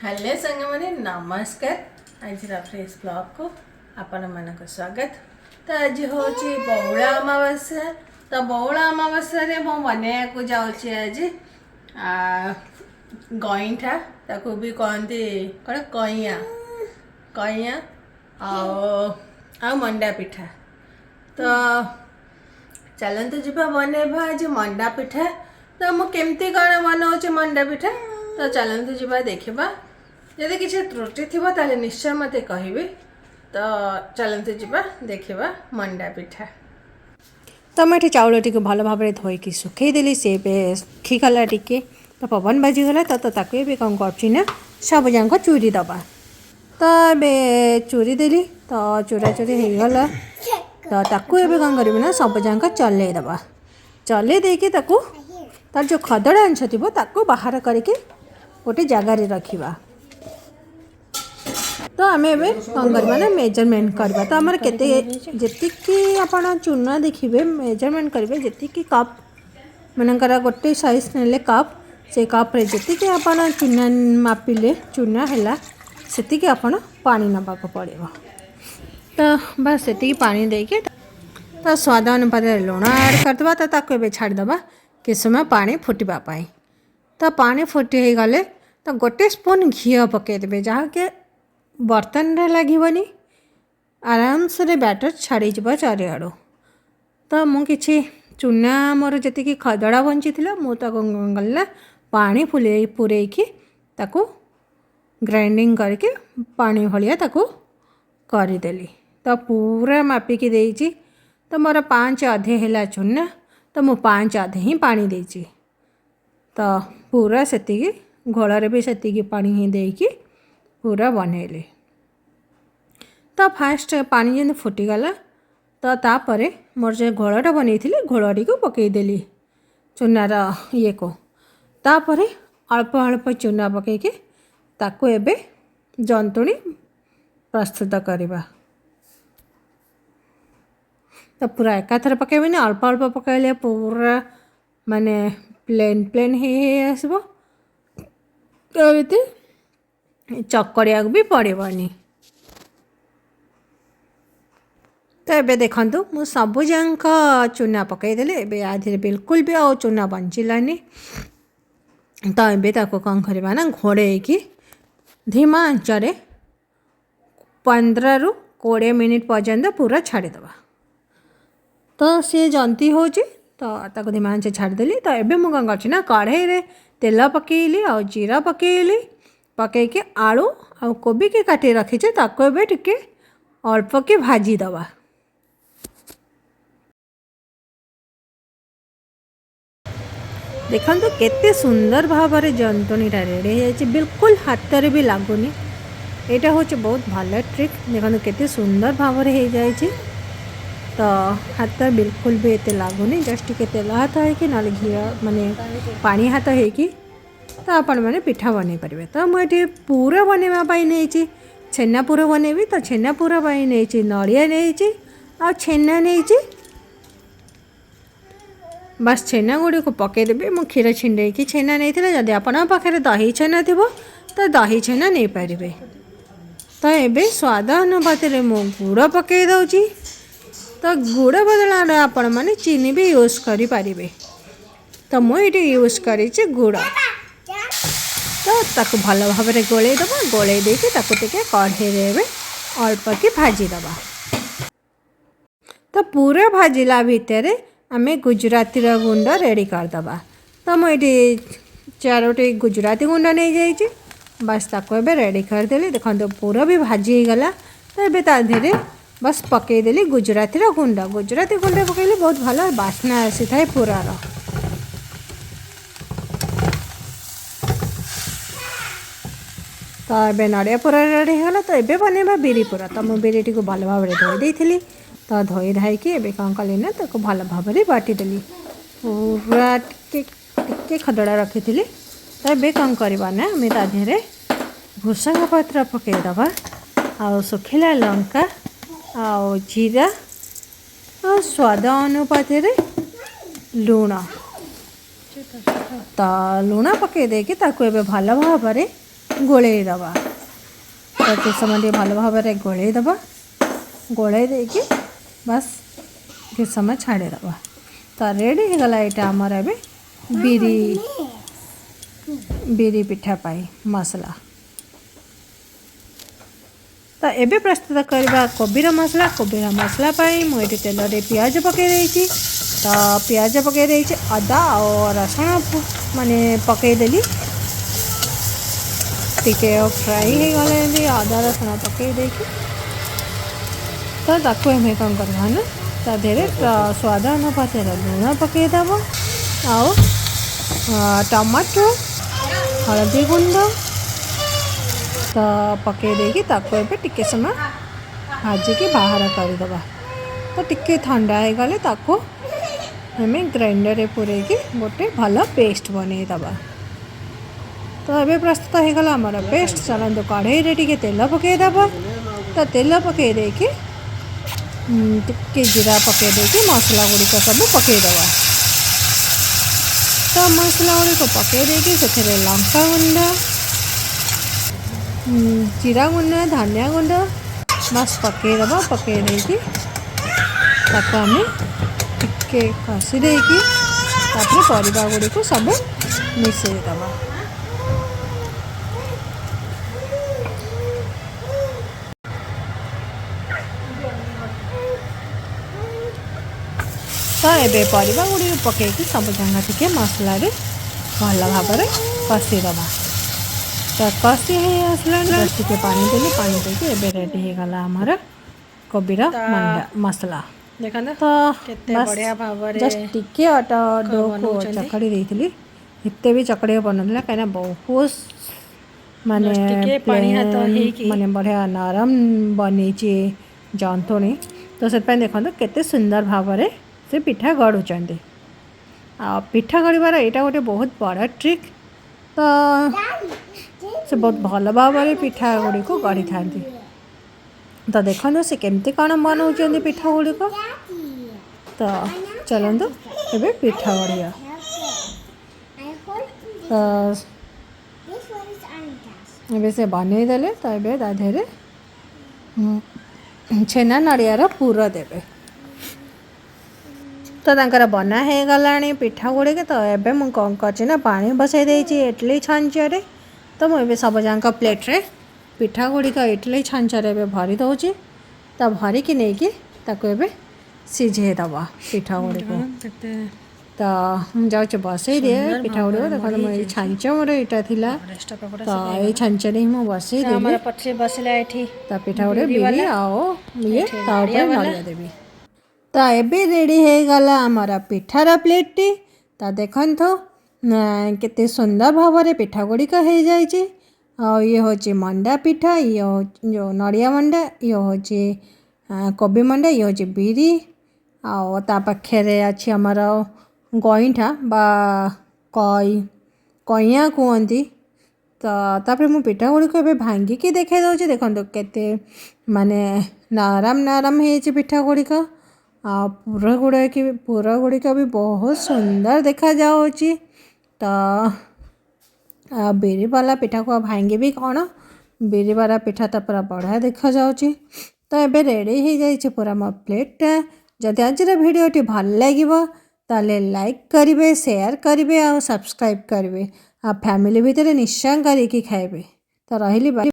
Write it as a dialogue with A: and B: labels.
A: Hello ସାଙ୍ଗମାନେ, ନମସ୍କାର। ଆଜିର ଫ୍ରେଶ୍ ବ୍ଲଗ୍କୁ ଆପଣମାନଙ୍କୁ ସ୍ୱାଗତ। ତ ଆଜି ହେଉଛି ବଉଳା ଅମାବାସ୍ୟା। ତ ବଉଳା ଅମାବାସ୍ୟାରେ ମୁଁ ବନେଇବାକୁ ଯାଉଛି ଆଜି ଗଇଁଠା, ତାକୁ ବି କହନ୍ତି କ'ଣ କଇଁଆ, କଇଁଆ ଆଉ ମଣ୍ଡା ପିଠା। ତ ଚାଲନ୍ତୁ ଯିବା, ବନେଇବା ଆଜି ମଣ୍ଡା ପିଠା। ତ ମୁଁ କେମିତି କ'ଣ ବନାଉଛି ମଣ୍ଡା ପିଠା, ତ ଚାଲନ୍ତୁ ଯିବା ଦେଖିବା। ଯଦି କିଛି ତ୍ରୁଟି ଥିବ ତାହେଲେ ନିଶ୍ଚୟ ମୋତେ କହିବେ। ତ ଚାଲନ୍ତୁ ଯିବା ଦେଖିବା ମଣ୍ଡା ପିଠା। ତ ମୁଁ ଏଠି ଚାଉଳଟିକୁ ଭଲ ଭାବରେ ଧୋଇକି ଶୁଖେଇଦେଲି। ସେ ଏବେ ଶୁଖିଗଲା ଟିକେ, ତ ପବନ ବାଜିଗଲା। ତ ତାକୁ ଏବେ କ'ଣ କରୁଛି ନା ସବୁ ଯାକ ଚୁରି ଦେବା। ତ ଏବେ ଚୁରି ଦେଲି, ତ ଚୁରା ଚୁରି ହେଇଗଲା। ତ ତାକୁ ଏବେ କ'ଣ କରିବି ନା ସବୁ ଯାକ ଚଲେଇ ଦେବା। ଚଲେଇ ଦେଇକି ତାକୁ ତାର ଯେଉଁ ଖଦଡ଼ା ଅଂଶ ଥିବ ତାକୁ ବାହାର କରିକି ଗୋଟେ ଜାଗାରେ ରଖିବା। ତ ଆମେ ଏବେ କ'ଣ କରିବା ନା ମେଜରମେଣ୍ଟ କରିବା। ତ ଆମର କେତେ, ଯେତିକି ଆପଣ ଚୁନା ଦେଖିବେ, ମେଜରମେଣ୍ଟ କରିବେ, ଯେତିକି କପ୍ ମନେକର ଗୋଟେ ସାଇଜ୍ ନେଲେ କପ୍, ସେ କପ୍ରେ ଯେତିକି ଆପଣ ଚୁନା ମାପିଲେ ଚୁନା ହେଲା, ସେତିକି ଆପଣ ପାଣି ନେବାକୁ ପଡ଼ିବ। ତ ବାସ୍ ସେତିକି ପାଣି ଦେଇକି ତ ସ୍ୱାଦ ଅନୁପାତରେ ଲୁଣ ଆଡ଼୍ କରିଦେବା। ତ ତାକୁ ଏବେ ଛାଡ଼ିଦେବା କିଛି ସମୟ ପାଣି ଫୁଟିବା ପାଇଁ। ତ ପାଣି ଫୁଟି ହେଇଗଲେ ତ ଗୋଟେ ସ୍ପୁନ୍ ଘିଅ ପକାଇଦେବେ, ଯାହାକି ବର୍ତ୍ତନରେ ଲାଗିବନି, ଆରାମସରେ ବ୍ୟାଟର୍ ଛାଡ଼ିଯିବ ଚାରିଆଡ଼ୁ। ତ ମୁଁ କିଛି ଚୁନା ମୋର ଯେତିକି ଖଦଡ଼ା ବଞ୍ଚିଥିଲା, ମୁଁ ତାକୁ କ'ଣ କଲି ନା ପାଣି ଫୁଲେଇ ପୂରେଇକି ତାକୁ ଗ୍ରାଇଣ୍ଡିଙ୍ଗ କରିକି ପାଣି ଭଳିଆ ତାକୁ କରିଦେଲି। ତ ପୁରା ମାପିକି ଦେଇଛି। ତ ମୋର 5 ଅଧେ ହେଲା ଚୁନା, ତ ମୁଁ 5 ଅଧେ ହିଁ ପାଣି ଦେଇଛି। ତ ପୁରା ସେତିକି ଘୋଳରେ ବି ସେତିକି ପାଣି ହିଁ ଦେଇକି ପୁରା ବନେଇଲି। ତ ଫାଷ୍ଟ ପାଣି ଯେମିତି ଫୁଟିଗଲା, ତ ତାପରେ ମୋର ଯେ ଘୋଳଟା ବନେଇଥିଲି, ଘୋଳଟିକୁ ପକାଇଦେଲି ଚୁନାର ଇଏକୁ। ତାପରେ ଅଳ୍ପ ଅଳ୍ପ ଚୁନା ପକାଇକି ତାକୁ ଏବେ ଜନ୍ତୁଣି ପ୍ରସ୍ତୁତ କରିବା। ତ ପୁରା ଏକାଥରେ ପକାଇବେନି, ଅଳ୍ପ ଅଳ୍ପ ପକାଇଲେ ପୁରା ମାନେ ପ୍ଲେନ୍ ପ୍ଲେନ୍ ହେଇ ହେଇ ଆସିବ। ତ ଏମିତି ଚକଡ଼ିବାକୁ ବି ପଡ଼ିବନି। ତ ଏବେ ଦେଖନ୍ତୁ, ମୁଁ ସବୁଯାକ ଚୁନା ପକାଇଦେଲି। ଏବେ ୟା ଦେହରେ ବିଲକୁଲ ବି ଆଉ ଚୁନା ବଞ୍ଚିଲାନି। ତ ଏବେ ତାକୁ କ'ଣ କରିବା ନା ଘୋଡ଼େଇକି ଧୀମା ଆଞ୍ଚରେ 15ରୁ 20 ମିନିଟ୍ ପର୍ଯ୍ୟନ୍ତ ପୁରା ଛାଡ଼ିଦେବା। ତ ସିଏ ଜନ୍ତି ହେଉଛି, ତ ତାକୁ ଧୀମା ଆଞ୍ଚ ଛାଡ଼ିଦେଲି। ତ ଏବେ ମୁଁ କ'ଣ କରୁଛି ନା କଢ଼େଇରେ ତେଲ ପକାଇଲି ଆଉ ଜିରା ପକାଇଲି। ପକାଇକି ଆଳୁ ଆଉ କୋବିକି କାଟି ରଖିଛି, ତାକୁ ଏବେ ଟିକେ ଅଳ୍ପକି ଭାଜିଦେବା। ଦେଖନ୍ତୁ କେତେ ସୁନ୍ଦର ଭାବରେ ଜନ୍ତୁଣିଟା ରେଡ଼ି ହେଇଯାଇଛି, ବିଲକୁଲ ହାତରେ ବି ଲାଗୁନି। ଏଇଟା ହେଉଛି ବହୁତ ଭଲ ଟ୍ରିକ୍। ଦେଖନ୍ତୁ କେତେ ସୁନ୍ଦର ଭାବରେ ହେଇଯାଇଛି। ତ ହାତ ବିଲକୁଲ ବି ଏତେ ଲାଗୁନି, ଜଷ୍ଟ ଟିକେ ତେଲ ହାତ ହେଇକି ନହେଲେ ଘିଅ ମାନେ ପାଣି ହାତ ହେଇକି ତ ଆପଣମାନେ ପିଠା ବନେଇ ପାରିବେ। ତ ମୁଁ ଏଠି ପୁର ବନେଇବା ପାଇଁ ନେଇଛି, ଛେନା ପୁର ବନେଇବି। ତ ଛେନା ପୁର ପାଇଁ ନେଇଛି ନଡ଼ିଆ ନେଇଛି ଆଉ ଛେନା ନେଇଛି। ବାସ୍ ଛେନା ଗୁଡ଼ିକୁ ପକାଇଦେବି। ମୁଁ କ୍ଷୀର ଛିଣ୍ଡେଇକି ଛେନା ନେଇଥିଲି। ଯଦି ଆପଣଙ୍କ ପାଖରେ ଦହି ଛେନା ଥିବ ତ ଦହି ଛେନା ନେଇପାରିବେ। ତ ଏବେ ସ୍ୱାଦ ଅନୁପାତରେ ମୁଁ ଗୁଡ଼ ପକାଇ ଦେଉଛି। ତ ଗୁଡ଼ ବଦଳରେ ଆପଣମାନେ ଚିନି ବି ୟୁଜ୍ କରିପାରିବେ। ତ ମୁଁ ଏଇଠି ୟୁଜ୍ କରିଛି ଗୁଡ଼। ତ ତାକୁ ଭଲ ଭାବରେ ଗୋଳେଇ ଦେବା। ଗୋଳେଇ ଦେଇକି ତାକୁ ଟିକେ କଢ଼େଇରେ ଏବେ ଅଳ୍ପ କି ଭାଜିଦେବା। ତ ପୁରା ଭାଜିଲା ଭିତରେ ଆମେ ଗୁଜୁରାତିର ଗୁଣ୍ଡ ରେଡ଼ି କରିଦେବା। ତ ମୁଁ ଏଇଠି ଚାରୋଟି ଗୁଜୁରାତି ଗୁଣ୍ଡ ନେଇଯାଇଛି। ବାସ୍ ତାକୁ ଏବେ ରେଡ଼ି କରିଦେଲି। ଦେଖନ୍ତୁ, ପୁର ବି ଭାଜି ହେଇଗଲା। ତ ଏବେ ତା ଦେହରେ ବାସ୍ ପକାଇଦେଲି ଗୁଜୁରାତିର ଗୁଣ୍ଡ। ଗୁଜୁରାତି ଗୁଣ୍ଡ ପକାଇଲେ ବହୁତ ଭଲ ବାସ୍ନା ଆସିଥାଏ ପୁରର। ତ ଏବେ ନଡ଼ିଆ ପୁର ରେଡ଼ି ହେଇଗଲା। ତ ଏବେ ବନେଇବା ବିରି ପୁର। ତ ମୁଁ ବିରିଟିକୁ ଭଲ ଭାବରେ ଧୋଇ ଦେଇଥିଲି। ତ ଧୋଇ ଧାଇକି ଏବେ କ'ଣ କଲି ନା ତାକୁ ଭଲ ଭାବରେ ବାଟିଦେଲି। ପୁରା ଟିକେ ଟିକେ ଖଦଡ଼ା ରଖିଥିଲି। ତ ଏବେ କ'ଣ କରିବା ନା ଆମେ ତା ଦେହରେ ଭୃସଙ୍ଗ ପତ୍ର ପକାଇଦେବା ଆଉ ଶୁଖିଲା ଲଙ୍କା ଆଉ ଜିରା ଆଉ ସ୍ୱାଦ ଅନୁପାତରେ ଲୁଣ। ତ ଲୁଣ ପକାଇ ଦେଇକି ତାକୁ ଏବେ ଭଲ ଭାବରେ ଗୋଳେଇ ଦେବା। ତ କିଛି ସମୟ ଟିକେ ଭଲ ଭାବରେ ଗୋଳେଇ ଦେବା। ଗୋଳେଇ ଦେଇକି ବାସ୍ କିଛି ସମୟ ଛାଡ଼ିଦେବା। ତ ରେଡ଼ି ହେଇଗଲା ଏଇଟା ଆମର ଏବେ ବିରି ବିରି ପିଠା ପାଇଁ ମସଲା। ତ ଏବେ ପ୍ରସ୍ତୁତ କରିବା କୋବିର ମସଲା। କୋବିର ମସଲା ପାଇଁ ମୁଁ ଏଠି ତେଲରେ ପିଆଜ ପକାଇ ଦେଇଛି। ତ ପିଆଜ ପକାଇ ଦେଇଛି, ଅଦା ଆଉ ରସୁଣ ମାନେ ପକାଇଦେଲି। ଟିକେ ଫ୍ରାଏ ହେଇଗଲେ ଏମିତି ଅଦା ରସୁଣ ପକାଇ ଦେଇକି, ତ ତାକୁ ଆମେ କ'ଣ କରିବା ନା ତା ଦେହରେ ସ୍ୱାଦ ଅନୁପାତରେ ଲୁଣ ପକାଇଦେବ ଆଉ ଟମାଟୋ, ହଳଦୀ ଗୁଣ୍ଡ ତ ପକାଇ ଦେଇକି ତାକୁ ଏବେ ଟିକେ ସମୟ ଭାଜିକି ବାହାର କରିଦେବା। ତ ଟିକେ ଥଣ୍ଡା ହେଇଗଲେ ତାକୁ ଆମେ ଗ୍ରାଇଣ୍ଡରରେ ପୂରେଇକି ଗୋଟେ ଭଲ ପେଷ୍ଟ ବନେଇଦେବା। ତ ଏବେ ପ୍ରସ୍ତୁତ ହେଇଗଲା ଆମର ପେଷ୍ଟ। ଚାଲନ୍ତୁ କଢ଼େଇରେ ଟିକେ ତେଲ ପକାଇଦେବା। ତ ତେଲ ପକାଇ ଦେଇକି ଟିକେ ଜିରା ପକାଇ ଦେଇକି ମସଲା ଗୁଡ଼ିକ ସବୁ ପକାଇଦେବା। ତ ମସଲା ଗୁଡ଼ିକ ପକାଇ ଦେଇକି ସେଥିରେ ଲଙ୍କା ଗୁଣ୍ଡ, ଜିରା ଗୁଣ୍ଡ, ଧନିଆ ଗୁଣ୍ଡ ବାସ୍ ପକାଇଦେବା। ପକାଇ ଦେଇକି ତାକୁ ଆମେ ଟିକେ କଷି ଦେଇକି ତାପରେ ପରିବା ଗୁଡ଼ିକୁ ସବୁ ମିଶାଇଦେବା। ତ ଏବେ ପରିବା ଗୁଡ଼ିକୁ ପକାଇକି ସବୁ ଯାକ ଟିକେ ମସଲାରେ ଭଲ ଭାବରେ କଷିଦେବା। ତ କଷି ହେଇ ଆସିଲାଣି, ଟିକେ ପାଣି ଦେଲି। ପାଣି ଦେଇକି ଏବେ ରେଡ଼ି ହେଇଗଲା ଆମର କୋବିର ମଣ୍ଡା ମସଲା।
B: ଦେଖନ୍ତୁ
A: ତ
B: କେତେ
A: ବାସ୍
B: ବଢ଼ିଆ ଭାବରେ
A: ଜଷ୍ଟ ଟିକେ ଅଟା ଡୋକୁ
B: ବନଉଛନ୍ତି।
A: ଚକଡ଼ି ଦେଇଥିଲି। ଏତେ ବି ଚକଡ଼ିବାକୁ ପଡ଼ୁନଥିଲା, କାହିଁକିନା ବହୁତ ମାନେ
B: ଜଷ୍ଟ ଟିକେ ପାଣି ହାତ
A: ପ୍ଲେନ୍
B: ହେଇକି
A: ମାନେ ବଢ଼ିଆ ନରମ ବନେଇଛି ଜନ୍ତୁଣୀ। ତ ସେଥିପାଇଁ ଦେଖନ୍ତୁ କେତେ ସୁନ୍ଦର ଭାବରେ ସେ ପିଠା ଗଢ଼ୁଛନ୍ତି। ଆଉ ପିଠା ଗଢ଼ିବାର ଏଇଟା ଗୋଟେ ବହୁତ ବଡ଼ ଟ୍ରିକ୍। ତ ସେ ବହୁତ ଭଲ ଭାବରେ ପିଠା ଗୁଡ଼ିକୁ ଗଢ଼ିଥାନ୍ତି। ତ ଦେଖନ୍ତୁ ସେ କେମିତି କ'ଣ ବନାଉଛନ୍ତି ପିଠା ଗୁଡ଼ିକ। ତ ଚାଲନ୍ତୁ ଏବେ ପିଠା ଗଢ଼ିବା। ତ ଏବେ ସେ ବନେଇଦେଲେ। ତ ଏବେ ତା ଦେହରେ ଛେନା ନଡ଼ିଆର ପୁର ଦେବେ। ତ ତାଙ୍କର ବନା ହେଇଗଲାଣି ପିଠା ଗୁଡ଼ିକ। ତ ଏବେ ମୁଁ କ'ଣ କରିଛି ନା ପାଣି ବସାଇ ଦେଇଛି ଇଟଲି ଛାଞ୍ଚରେ। ତ ମୁଁ ଏବେ ସବୁଯାକ ପ୍ଲେଟ୍ରେ ପିଠା ଗୁଡ଼ିକ ଇଟଲି ଛାଞ୍ଚରେ ଏବେ ଭରି ଦେଉଛି। ତ ଭରିକି ନେଇକି ତାକୁ ଏବେ ସିଝେଇ ଦେବା ପିଠା ଗୁଡ଼ିକୁ।
B: କେତେ
A: ତ ମୁଁ ଯାଉଛି ବସେଇ ଦିଏ
B: ସୁନ୍ଦର
A: ପିଠା ଗୁଡ଼ିକ।
B: ଭାବରେ
A: ଦେଖନ୍ତୁ, ମୁଁ
B: ମଡି
A: ଏଇ
B: ହେଇଯାଇଛି।
A: ଛାଞ୍ଚ ମୋର ଏଇଟା ଥିଲା।
B: ରେଷ୍ଟ ପକୋଡ଼ା
A: ତ
B: ସବୁ
A: ଏଇ
B: ହେଇଗଲା।
A: ଛାଞ୍ଚରେ ହିଁ ମୁଁ ବସେଇ
B: ତ
A: ଦେଲି।
B: ଆମର ପଛରେ ବସିଲା ଏଠି
A: ତା ପିଠା ଗୁଡ଼ିକ
B: ବିରି
A: ବିରି
B: ବାଲା,
A: ଆଉ ଇଏ
B: ଏଠି
A: ତା
B: ନଡ଼ିଆ
A: ଉପରେ
B: ବାଲା।
A: ନଡ଼ିଆ ଦେବି। ତ ଏବେ ରେଡ଼ି ହେଇଗଲା ଆମର ପିଠାର ପ୍ଲେଟ୍ଟି। ତ ଦେଖନ୍ତୁ କେତେ ସୁନ୍ଦର ଭାବରେ ପିଠା ଗୁଡ଼ିକ ହେଇଯାଇଛି। ଆଉ ଇଏ ହେଉଛି ମଣ୍ଡା ପିଠା, ଇଏ ହେଉଛି ଯେଉଁ ନଡ଼ିଆ ମଣ୍ଡା, ଇଏ ହେଉଛି କୋବି ମଣ୍ଡା, ଇଏ ହେଉଛି ବିରି, ଆଉ ତା ପାଖରେ ଅଛି ଆମର ଗଇଁଠା ବା କଇ କଇଁଆ କୁହନ୍ତି। ତ ତାପରେ ମୁଁ ପିଠା ଗୁଡ଼ିକ ଏବେ ଭାଙ୍ଗିକି ଦେଖାଇ ଦେଉଛି। ଦେଖନ୍ତୁ କେତେ ମାନେ ନରମ ନରମ ହେଇଛି ପିଠା ଗୁଡ଼ିକ, ଆଉ ପୁର ଗୁଡ଼ିକ ବି ବହୁତ ସୁନ୍ଦର ଦେଖାଯାଉଛି। ତ ଆଉ ବିରିବାଲା ପିଠାକୁ ଆଉ ଭାଙ୍ଗିବି କ'ଣ, ବିରିବାଲା ପିଠା ତ ପୁରା ବଢ଼ିଆ ଦେଖାଯାଉଛି। ତ ଏବେ ରେଡ଼ି ହେଇଯାଇଛି ପୁରା ମୋ ପ୍ଲେଟ୍ଟା। ଯଦି ଆଜିର ଭିଡ଼ିଓଟି ଭଲ ଲାଗିବ, ତାହେଲେ ଲାଇକ୍ କରିବେ, ସେୟାର କରିବେ ଆଉ ସବସ୍କ୍ରାଇବ୍ କରିବେ, ଆଉ ଫ୍ୟାମିଲି ଭିତରେ ନିଶ୍ଚୟ କରିକି ଖାଇବେ। ତ ରହିଲି, ବାଏ।